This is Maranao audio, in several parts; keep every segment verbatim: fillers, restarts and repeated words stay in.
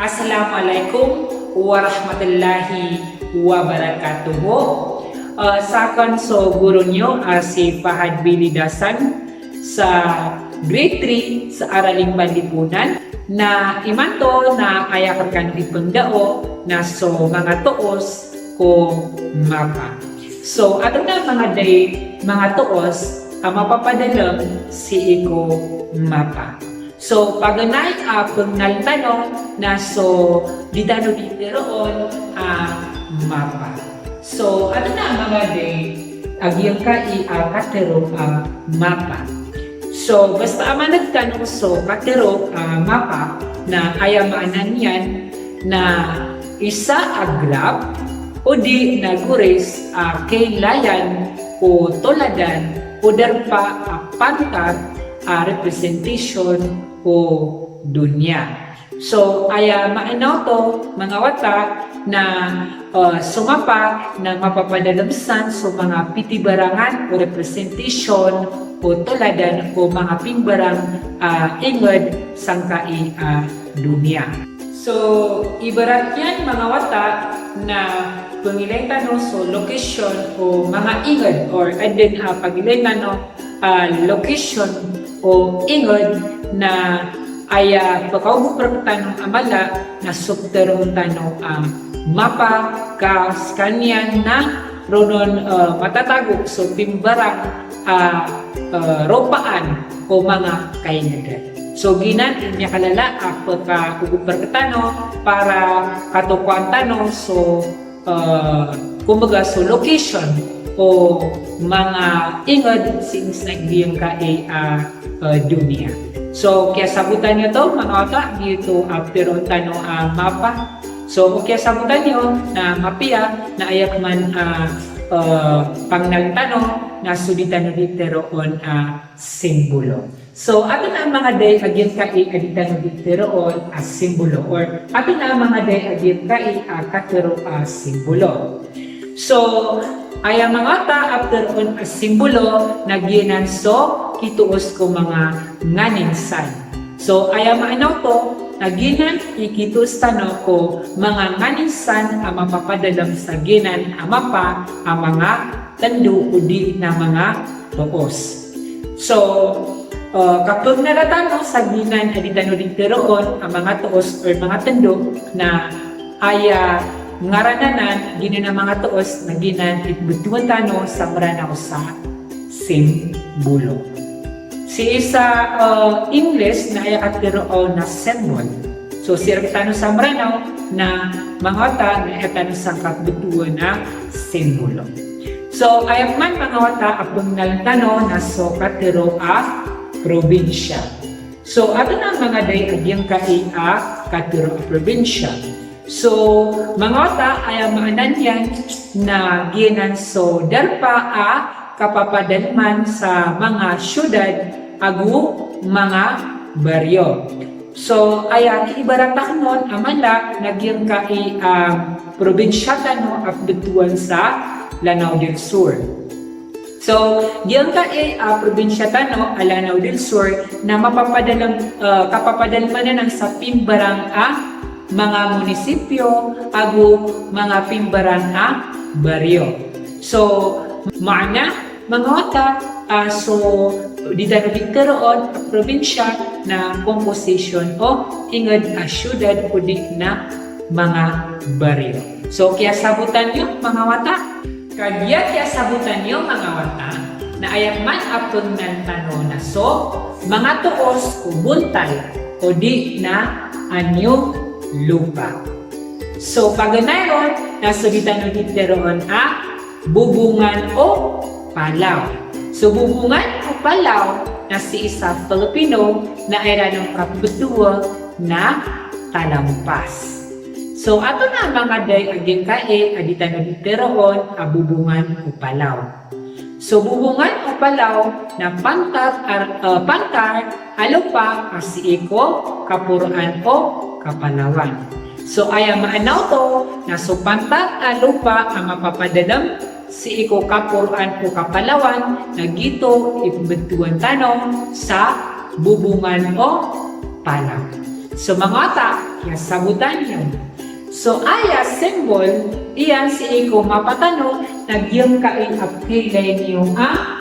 Assalamualaikum warahmatullahi wabarakatuh. Eh, sakn so guro niyo a si Fahad Billy Dasan sa grade three sa Araling Panlipunan, na imanto na aya ko rkano ipndao na so manga toos ko mapa. So, aden a manga day, manga toos a mapapadalm sii ko mapa. So, paganay a pngnal tano na so di tano di teroon a mapa. So, aden a manga day a giyangkai a katero a mapa. So, basta a maneg tano so katero a mapa na aya maana niyan na isa a graph odi na goris a kailayan o toladan o darpa a pantar a representation o doniya. So, aya maana oto, manga wata, na, eh, so mapa na mapapadalm san so manga pitibarangan o representation o toladan o manga pimbarang a ingd sangkai a doniya. So, ibarat iyan, manga wata, na pngilay tano so location o manga ingd, or aden a pagilay tano a location o ingd na aya pkaogop rktano a mala na so pteroon tano a mapa ka skaniyan na roo on, eh, matatago so pimbarang a, eh, ropaan o manga kaingd. So, giyanan i miyakalala a pkaogop rktano para katokoan tano so, eh, kumbaga, so location o manga ingd sii sa giyangkai a, eh, doniya. So, kiyasabotan iyo oto, manga wata, giyoto a pteroon tano a mapa. So, o kiyasabotan iyo na mapiya na aya pman a, eh, pangnal tano na so di tano di teroon a simbolo. So, aden a manga day a giyangkai a di tano di teroon a simbolo, or aden a manga day a giyangkai a katero a simbolo. So, aya, manga wata, a pteroon a simbolo na giyanan so kitoos ko manga nganin san. So, aya maana oto na giyanan i kitoos tano ko manga nganin san a mapapadalm sa giyanan a mapa a manga tndo odi na manga toos. So, eh, kapngnala tano sa giyanan a di tano di teroon a manga toos or manga tndo na aya ngaran anan giyanan a manga toos na giyanan i pmbtowan tano sa Mranaw sa simbolo. Sii sa, eh, English na aya katero on na symbol. So, sii rktano sa Mranaw na, manga wata, na aya tano sangkap btowan na simbolo. So, aya pman, manga wata, a pngnal tano na so katero a probinsya. So, aden a manga day a giyangkai a katero a probinsya. So, manga wata, aya maana niyan na giyanan so darpa a kapapadalman sa manga syudad ago manga baryo. So, aya kiibarat akn on a mala na giyangkai a probinsya tano a pmbtowan sa Lanao del Sur. So, giyangkai a probinsya tano a Lanao del Sur na mapapadalm, eh, kapapadalman anan sa pimbarang a manga munisipyo ago manga pimbarang a baryo. So, maana, manga wata, a so di tano di teroon a probinsya na composition o ingd a syudad odi na manga baryo. So, kiyasabotan iyo, manga wata? Kagiya kiyasabotan iyo, manga wata, na aya pman a pngnal tano na so manga toos o bontal odi na anyo lopa. So, paganay ron na so di tano di teroon a Bobongan o Palaw. So, Bobongan o Palaw na sii sa Pilipino na iran on kapmbtowa na Talampas. So, aden a manga day a giyangkai a di tano di teroon a Bobongan o Palaw. So, Bobongan o Palaw na pantar, ar-, eh, pantar a lopa a sii ko kaporoan o Kapalawan. So, aya maana oto na so pantar a lopa a mapapadalm sii ko kaporoan o Kapalawan na giyoto i pmbtowan tano sa Bobongan o Palaw. So, manga wata, Kiyasabotan iyo. So aya symbol iyan sii ko mapa tano na giyangkai a pkhailay niyo a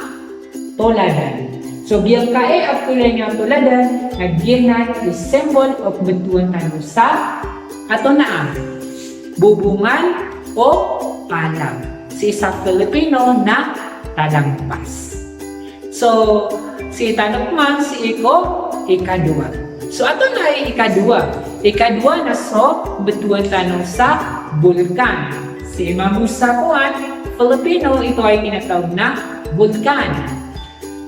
toladan. So giyangkai a pkhailay niyo a toladan na giyanan i symbol o pmbtowan tano sa ato na a bobongan o palang. Sii sa Filipino na talangpas. So sii tano pman sii ko ikadowa. So ato na i ikadowa. Ikadowa na so pmbtowan tano sa bolkan. Sii mambo sa kowan Filipino, ito ay tinatawag na bolkan.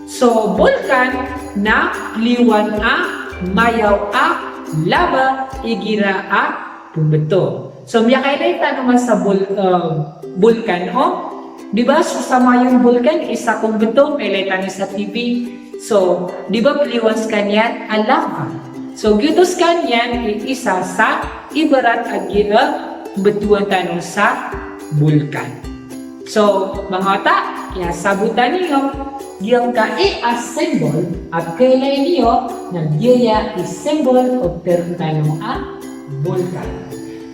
So bolkan na pliwan a mayaw a laba igira a pmbto. So miyakailay tano man sa bol-, eh, bolkan, o. Di ba? So sa mayaw a bolkan, isa ko mbto, mailay tano sa T V. So di ba pliwan skaniyan a laba? So giyoto skaniyan i isa sa ibarat a gi-, eh, mbtowan tano sa bolkan. So manga wata, kiyasabotan iyo, giyangkai a symbol a pkhailay niyo na giyaya i symbol o ptharoon tano a bolkan.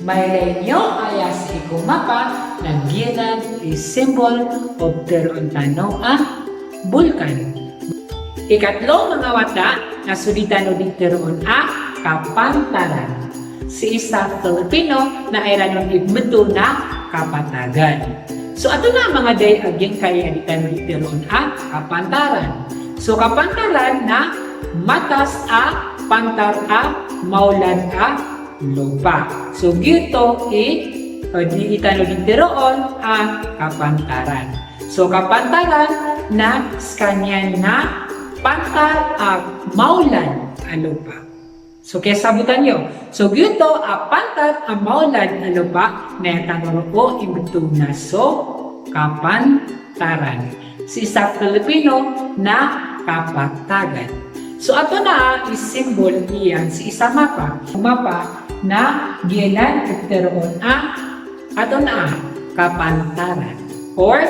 Mailay niyo aya sii ko mapa na giyanan i symbol o ptharoon tano a bolkan. Ikatlo, manga wata, na so di tano di tharoon a kapantaran. Sii sa Filipino na iran on i pmbto na kapatagan. So ato na manga day a giyangkai a di tano di tharoon a kapantaran. So kapantaran na matas a pantar a maolad a lopa. So giyoto i, eh, di tano di tharoon a kapantaran. So kapantaran na skaniyan na pantar a maolad a lopa. So kiyasabotan iyo. So giyoto a pantar a maolad a lopa na aya tano roo i mbto na so kapantaran. Sii sa Filipino na kapatagan. So ato na i symbol iyan sii sa mapa. Mapa na giyanan i ptharoon a ato na a kapantaran or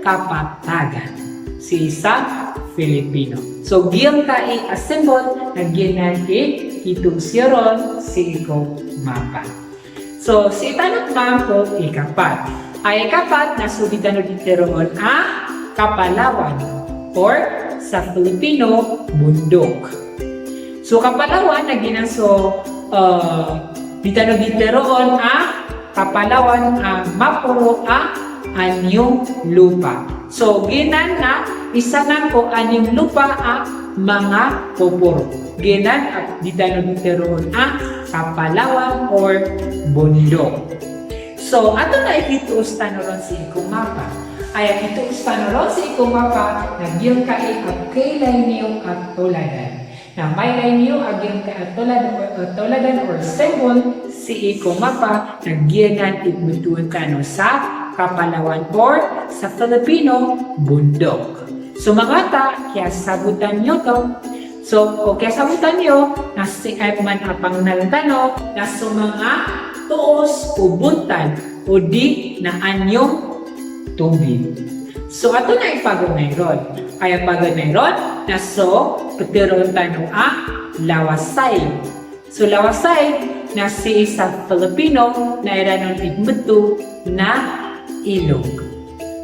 kapatagan sii sa Filipino. So giyangkai a symbol na giyanan i kitoos iyo ron sii ko mapa. So sii tano pman ko ikapat. Aya ikapat na so di tano di tharoon a kapalawan or sa Filipino, bundok. So kapalawan na giyanan so, eh, di tano di tharoon a kapalawan a maporo a anyong lopa. So giyanan na isa nan ko anyong lopa a manga poporo. Giyanan a di tano di tharoon a kapalawan or bundok. So ato na i kitoos tano ron sii ko mapa. Aya kitoos tano ron sii ko mapa na giyangkai a pkhailay niyo a toladan. Na mailay niyo a giyangkai a tolad-, eh, toladan or symbol sii ko mapa na giyanan i pmbtowan tano sa kapalawan or sa Filipino, bundok. So manga wata, kiyasabotan iyo oto. So o kiyasabotan iyo na sii pman a pangnal tano na so manga toos o bontal o di na anyong tobing. So ato na i paganay ron. Aya paganay ron na so ptharoon tano a lawasayg. So lawasayg na sii sa Filipino na iran on i pmbto na ilog.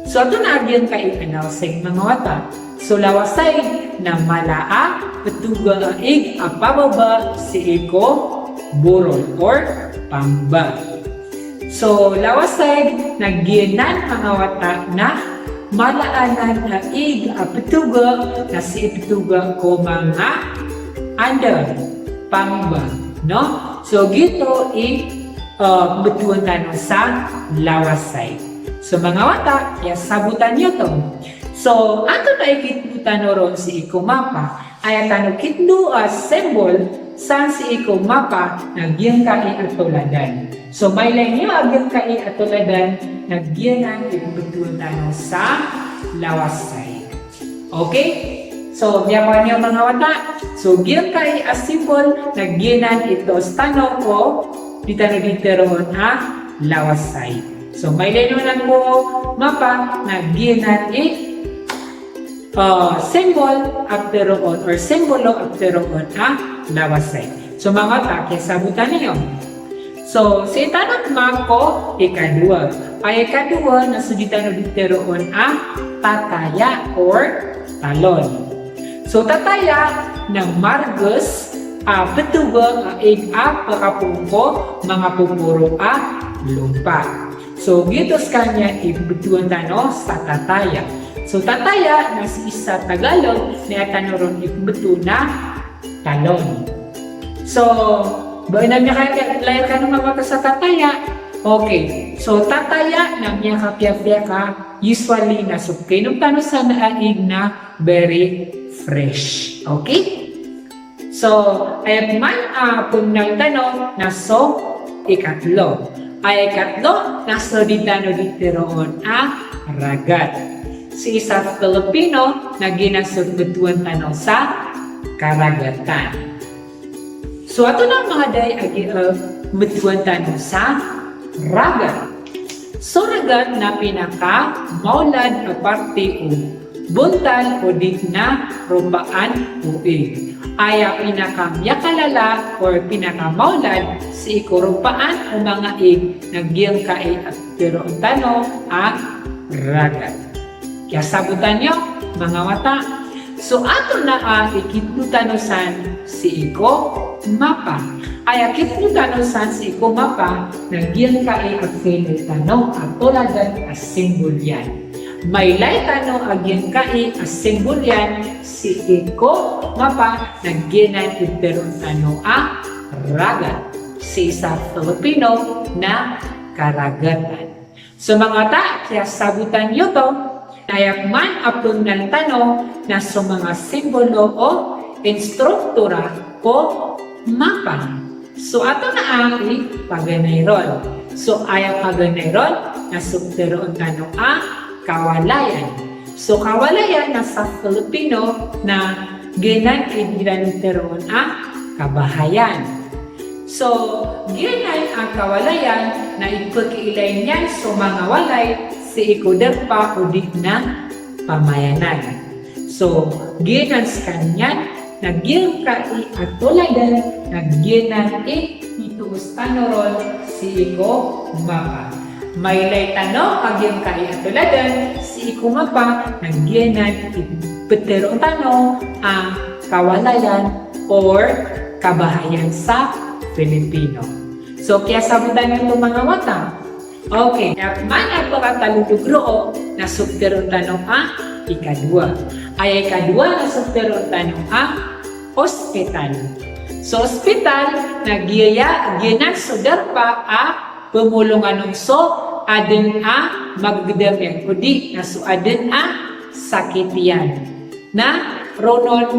So ato na a giyangkai a lawasayg, manga wata. So lawasayg na mala a ptoga a ig a pababa sii ko borol or pamba. So lawasayg na giyanan, manga wata, na mala anan a ig a ptoga na sii ptoga ko manga anda, pamba, no? So giyoto i, eh, pmbtowan tano sa lawasayg. So manga wata, kiyasabotan iyo oto. So antonaa i kitndo tano ron sii ko mapa? Aya tano kitndo a symbol san sii ko mapa na giyangkai a toladan. So mailay niyo a giyangkai a toladan na giyanan i pmbtowan tano sa lawasayg. Okay? So miyakowa niyo, manga wata? So giyangkai a symbol na giyanan i toos tano ko di tano di tharoon a lawasayg. So mailay niyo nan ko mapa na giyanan i, eh, symbol a ptharoon or simbolo a ptharoon a lawasayg. So manga wata, kiyasabotan iyo. So, sii tano pman ko ikadowa. Aya ikadowa na so di tano di teroon a tataya or talon. So, tataya na marges a petoga a ig a pekapoon ko manga poporo a lompa. So, giyoto sekaniyan i pembetowan tano sa tataya. So, tataya na sii sa Tagalog na aya tano ron i pembeto na talon. So, ba ina miyakalayo kano mambo sa tataya? Okay. So, tataya na miyakapiyapiya ka, usually na so kainom tano san a ig na very fresh. Okay? So, aya pman a pengnan tano na so ikatlo. Aya ikatlo na so di tano di teroon a ragat. Sii sa Filipino na giyanan so pembetowan tano sa karagatan. So, antonaa manga day a gi-, eh, pembetowan tano sa ragat? So ragat na pinakamaolad a parte o bontal odi na ropaan o ig. Aya pinakamiyakalala or pinakamaolad sii ko ropaan o manga ig na giyangkai a teroon tano a ragat. Kiyasabotan iyo, manga wata. So antonaa i kitndo tano san sii ko mapa? Aya kitndo tano san sii ko mapa na giyangkai a pili tano a toladan a simbol iyan. Mailay tano a giyangkai a simbol iyan sii ko mapa na giyanan i teroon tano a ragat. Sii sa Filipino na karagatan. So manga wata, kiyasabotan iyo oto. Aya pman a pengnan tano na so manga simbolo o instruktura ko mapa. So antonaa i paganay ron? So aya paganay ron na so teroon tano a kawalayan. So kawalayan na sa Filipino na giyanan i di tano teroon a kabahayan. So giyanan a kawalayan na ipekiilay niyan so manga walay sii ko darpa odi na pamayanan. So giyanan sekaniyan na giyangkai a toladan na giyanan i pitoos tano ron sii ko mapa. Mailay tano a giyangkai a toladan sii ko mapa na giyanan i peteroon tano a kawalayan or kabahayan sa Filipino. So kiyasabotan iyo oto, manga wata. Okay, aya pman a pekatalolog roo na so teroon tano a ikadowa. Aya ikadowa na so teroon tano a ospital. So ospital na giyaya, giyanan so darpa a pemolongan on so aden a magedam iyan odi na so aden a sakit iyan. Na roo on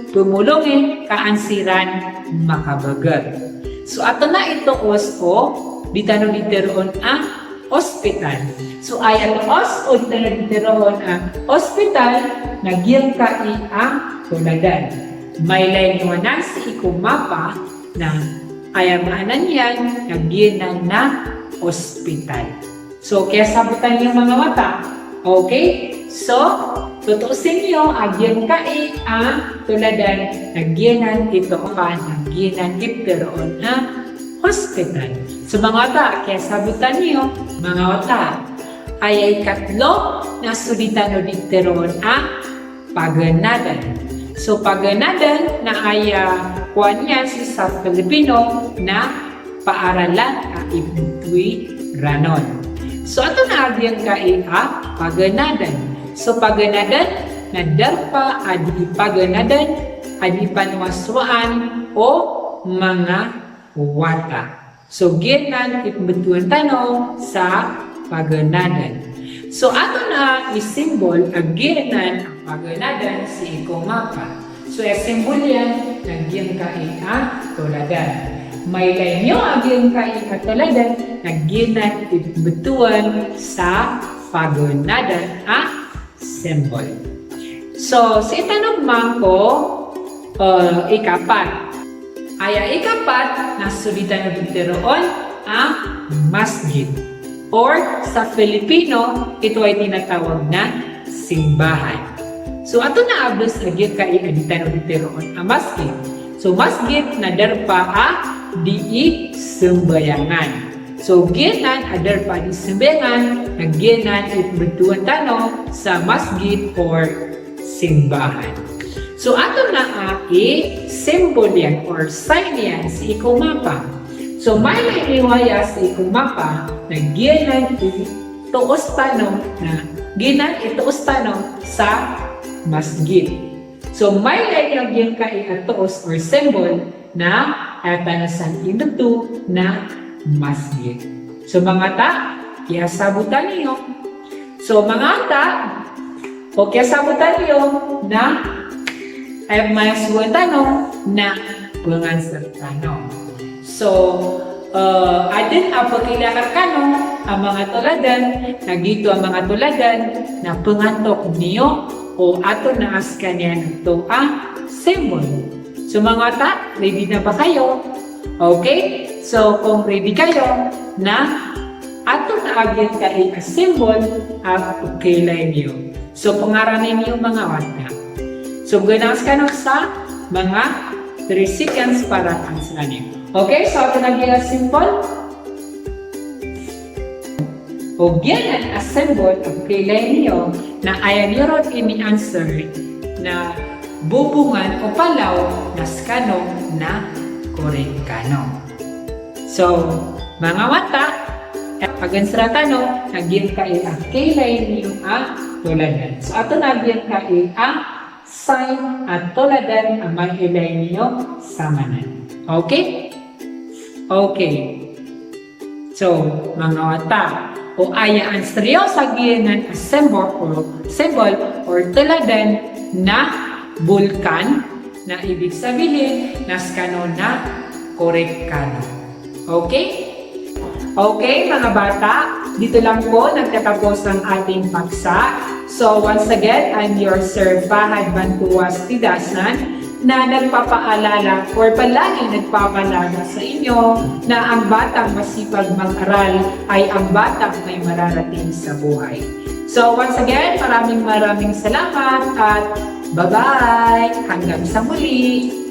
pemolongi ka an siran makabager. So antonaa i toos o di tano di teroon a ospital? So aya toos o di tano di teroon a ospital na giyangkai a toladan. Mailay niyo anan sii ko mapa na aya maana niyan na giyanan na ospital. So kiyasabotan iyo, manga wata. Okay? So totoosi niyo a giyangkai a toladan na giyanan i toos na giyanan i teroon a hospital. So manga wata, kiyasabotan iyo, manga wata. Aya ikatlo na so di tano di teroon a pagenadan. So pagenadan na aya kowan iyan sii sa Filipino na paaralan a iptoy ranon. So antonaa giyangkai a pagenadan? So pagenadan na darpa a di pagenadan a di panowasowaan o manga wata. So giyanan i pembetowan tano sa pagenadan. So antonaa i simbol a giyanan a pagenadan sii ko mapa? So aya simbol iyan na giyangkai a toladan. Mailay niyo a giyangkai a toladan na giyanan i pembetowan sa pagenadan a simbol. So sii tano pman ko, eh, ikapat. Aya ikapat na so di tano di teroon a masgit. Or sa Filipino, ito ay tinatawag na simbahan. So antonaa bes a giyangkai a di tano di teroon a masgit? So masgit na darpa a di i sembayangan. So, giyanan a darpa di sembayangan, na giyanan i pmbtowan tano sa masgit or simbahan. So, ato na a i symbol iyan or sign iyan sii ko mapa. So, mailay niyo aya sii ko mapa, na giyanan i toos tano, na giyanan i toos tano sa masgit. So, mailay niyo giyangkai a toos or symbol na aya tano san indoto na masgit. So, manga wata, kiyasabotan iyo. So, manga wata, o kiyasabotan iyo na aya mayasowa tano na penganswer tano. So, eh, aden a pekailay rkano a manga toladan, na giyoto a manga toladan na pengantok niyo o ato na a sekaniyan oto a symbol. So, manga wata, ready na ba kayo? Okay? So, kong ready kayo, na ato na a giyangkai a symbol a pekailay niyo. So, pengarani niyo, manga wata. So, bgan akn sekano sa manga three seconds para answeran iyo. Okay, so ato na giya symbol. O giyanan a symbol a pekailay niyo na aya niyo ron ini-answer na bobongan o palaw na sekano na korek kano. So, manga wata, pagansera tano na giyangkai a kailay niyo a toladan. So, ato na giyangkai a sign a toladan a mailay niyo samanan. Okay? Okay. So, manga wata, o aya answer iyo sa giyanan a symbol o symbol or toladan na bulkan, na ibig sabihin na sekano na korek kano. Okay? Okay, mga bata, dito lang po nagtatapos ang ating paksa. So, once again, I'm your Sir Fahad Bantuas Tidasan na nagpapaalala or palaging nagpapaalala sa inyo na ang batang masipag mag-aral ay ang batang may mararating sa buhay. So, once again, maraming maraming salamat at bye-bye! Hanggang sa muli!